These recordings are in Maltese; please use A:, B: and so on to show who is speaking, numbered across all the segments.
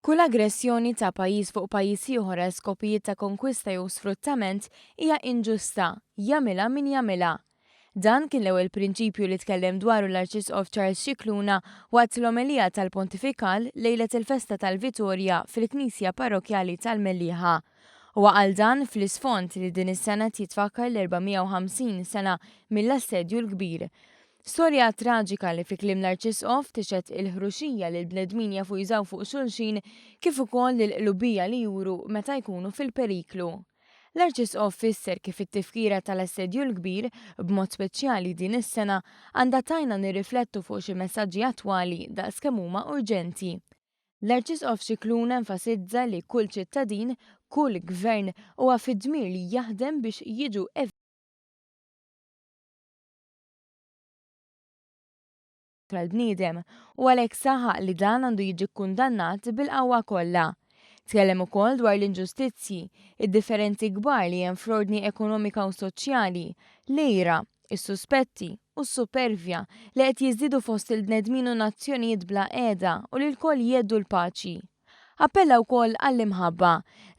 A: Kull aggressjoni ta' pajjiż fuq pajjiż ieħor għal skopijiet ta' konkwista jew sfruttament hija inġusta, jagħmilha min jagħmilha. Dan kien l-ewwel prinċipju li tkellem dwaru l-Arċisqof Charles Scicluna waqt l-omelija tal-Pontifikal lejlet il-festa tal-Vitorja fil-Knisja Parrokkjali tal-Mellieħa. Huwa qal dan fl-isfond li din is-sena qed jitfakkar l-450 sena mill-Assedju l-Kbir. Storja traġika li fi kliem l-Arċisqof tixhed il-ħruxija li l-bnedmin jafu jużaw fuq xulxin kif ukoll il-qlubija li juru meta jkunu fil-periklu. L-Arċisqof fisser kif it-tifkira tal-Assedju l-Kbir, b'mod speċjali din is-sena, għandha tgħinna nirriflettu fuq xi messaġġi attwali daqs kemm huma urġenti. L-Arċisqof Scicluna enfasizza li kull ċittadin, kull gvern huwa fid-dmir li jaħdem biex jiġu tal-bniedem u għalhekk saħaq li dan għandu jiġi kkundannat bil-qawwa kollha. Tkellem ukoll dwar l-inġustizzji, id-differenzi kbar li hemm fl-ordni ekonomika u soċjali, l-għira, is-suspetti u s-supervja li qed jiżdiedu fost il-bnedmin u nazzjonijiet bla qiegħda u li lkoll jgħeddu l-paċi. Appella wkoll għall-imħabba.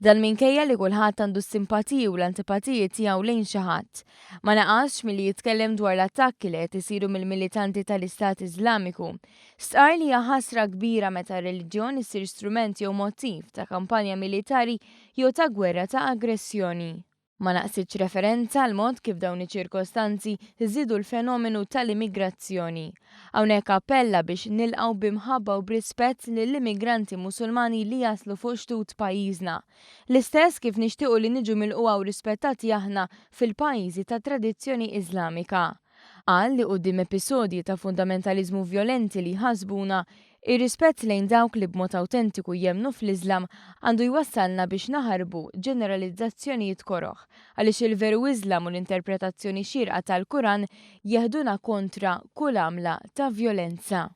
A: Dan minkejja li kulħadd għandu s-simpatiji u l-antipatiji tiegħu lejn xi ħadd. Ma naqasx milli jitkellem dwar l-attakki li qed isiru mill-militanti tal-Istat Iżlamiku. Stqarr li hija ħasra kbira meta r-reliġjon issir strument jew mottiv ta' kampanja militari jew ta' gwerra ta' aggressjoni. Ma naqsitx referenza għall-mod kif dawn iċ-ċirkostanzi żiedu l-fenomenu tal-immigrazzjoni. Hawnhekk appella biex nilqgħu bi mħabba u b'rispett lill-immigranti Musulmani li jaslu fuq xtut pajjiżna. L-istess kif nixtiequ li niġu milqugħa u rispettati aħna fil-pajjiżi ta' tradizzjoni Iżlamika. Qal li quddiem episodji ta' fundamentaliżmu vjolenti li jħassbuna, ir-rispett lejn dawk li b'mod awtentiku jemmnu fl-Iżlam għandu jwassalna biex naħarbu ġeneralizzazzjonijiet koroh, għaliex il-veru Iżlam u l-interpretazzjoni xierqa tal-Kuran jeħduna kontra kull għamla ta' vjolenza.